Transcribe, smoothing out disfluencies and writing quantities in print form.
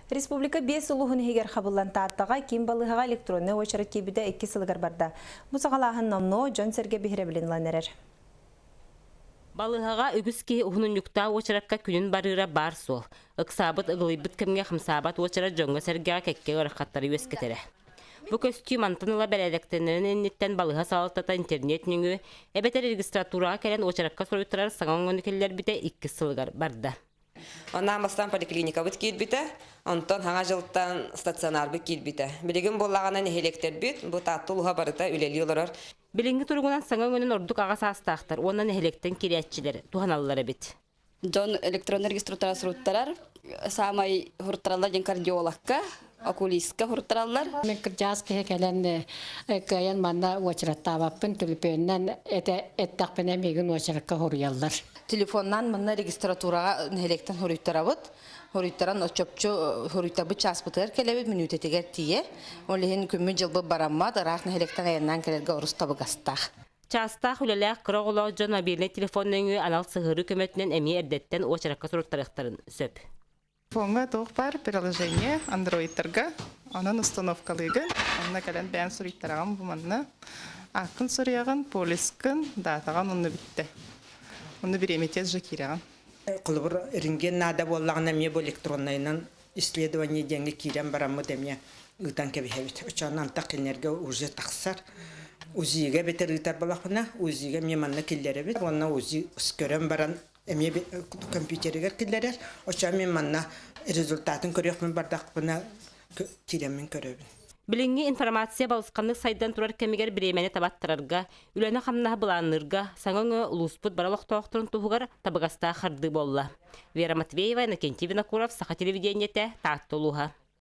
Республика биэс улууһун иһигэр хабыллан Тааттаҕа киин балыыһаҕа электроннай уочарат киирбитэ икки сылыгар барда. Бу саҕалааһын номнуо дьон-сэргэ биһирэбилин ылан эрэр. Балыыһаҕа үгүс киһи уһун унньуктаах уочаракка күнүн барыыра баар суол. Ыксаабыт, ыгылыйбыт кэмҥэ хамсаабат уочарат дьоҥҥо-сэргэҕэ кэккэ ыарахаттары үөскэтэрэ. Бу көстүү мантан ыла бэрээдэктэнэрин инниттэн балыыһа салалтата интернет нөҥүө эбэтэр регистратураҕа кэлэн уочаракка суруйтарар саҥа оҥону киллэрбитэ иккис сылыгар барда. Онно бастаан поликлиникабыт киирбитэ, онтон хаҥа дьылтан стационарбыт киирбитэ. Билигин буоллаҕына нэһилиэктэрбит бу Таатта улууһа барыта үлэлии олорор. Билиҥҥи туругунан саҥа өҥөнөн ордук аҕа саастаахтар уонна нэһилиэктэн киирээччилэр туһаналлар эбит. Дьон электронный регистратура суруттарар, саамай хуруттараллар диэн кардиологка, окулистка хуруттараллар. Мен кырдьаҕас киһи кэлэн кыайан манна уочараттаабаппын, түлүпүөннэн этэ эттэхпинэ миигин уочаракка хоруйаллар. Телефоннаан манна регистратураҕа нэһилиэктэн хоруйтарабыт. Хоруйтаран оччопчу хоруйтарбыт чааспытыгар кэлэбит, мүнүүтэтигэр тиийэ. Ол иһин күммүт-дьылбыт бараммат, ыраах нэһилиэктэн айаннаан кэлэргэ орус табыгастаах. Чаастаах үлэлээх кыра оҕолоох дьон мобильнай телефон нөҥүө анал сыһыарыы көмөтүнэн эмиэ эрдэттэн уочаракка суруттарыахтарын сөп. Фоҥҥа туох баар приложение андроидтарга, онон установкалыыгын, онно кэлэн бэйэм суруйтараҕын бу манна. Ааккын суруйаҕын, полискын, даатаҕын онно бүттэ. Онно бириэмэтиэс же киирэҕин. Холобур, рентген наада буоллаҕына эмиэ бу электроннайынан исследование диэҥҥэ киирэн бараммыт эмиэ ыытан кэбиһэбит. Оччоҕуна антах кинилэргэ уже тахсар. УЗИга эбэтэр ыытар буоллахпына, УЗИга эмиэ манна киллэрэбит уонна УЗИ көрөн баран эмиэ компьютеригэр киллэрэр. Оччоҕо мин манна результатын көрүөхпүн бардахпына киирэммин көрөбүн. Билиҥҥи информация балысханнык сайдан турар кэмигэр бириэмэни табаттарарга, үлэни-хамнаһы былаанныырга саҥа өҥө улууспут бары олохтоохторун туһугар табыгастаах хардыы буолла. Вера Матвеева, Иннокентий Винокуров, Саха телевидениетэ, Таатта улууһа.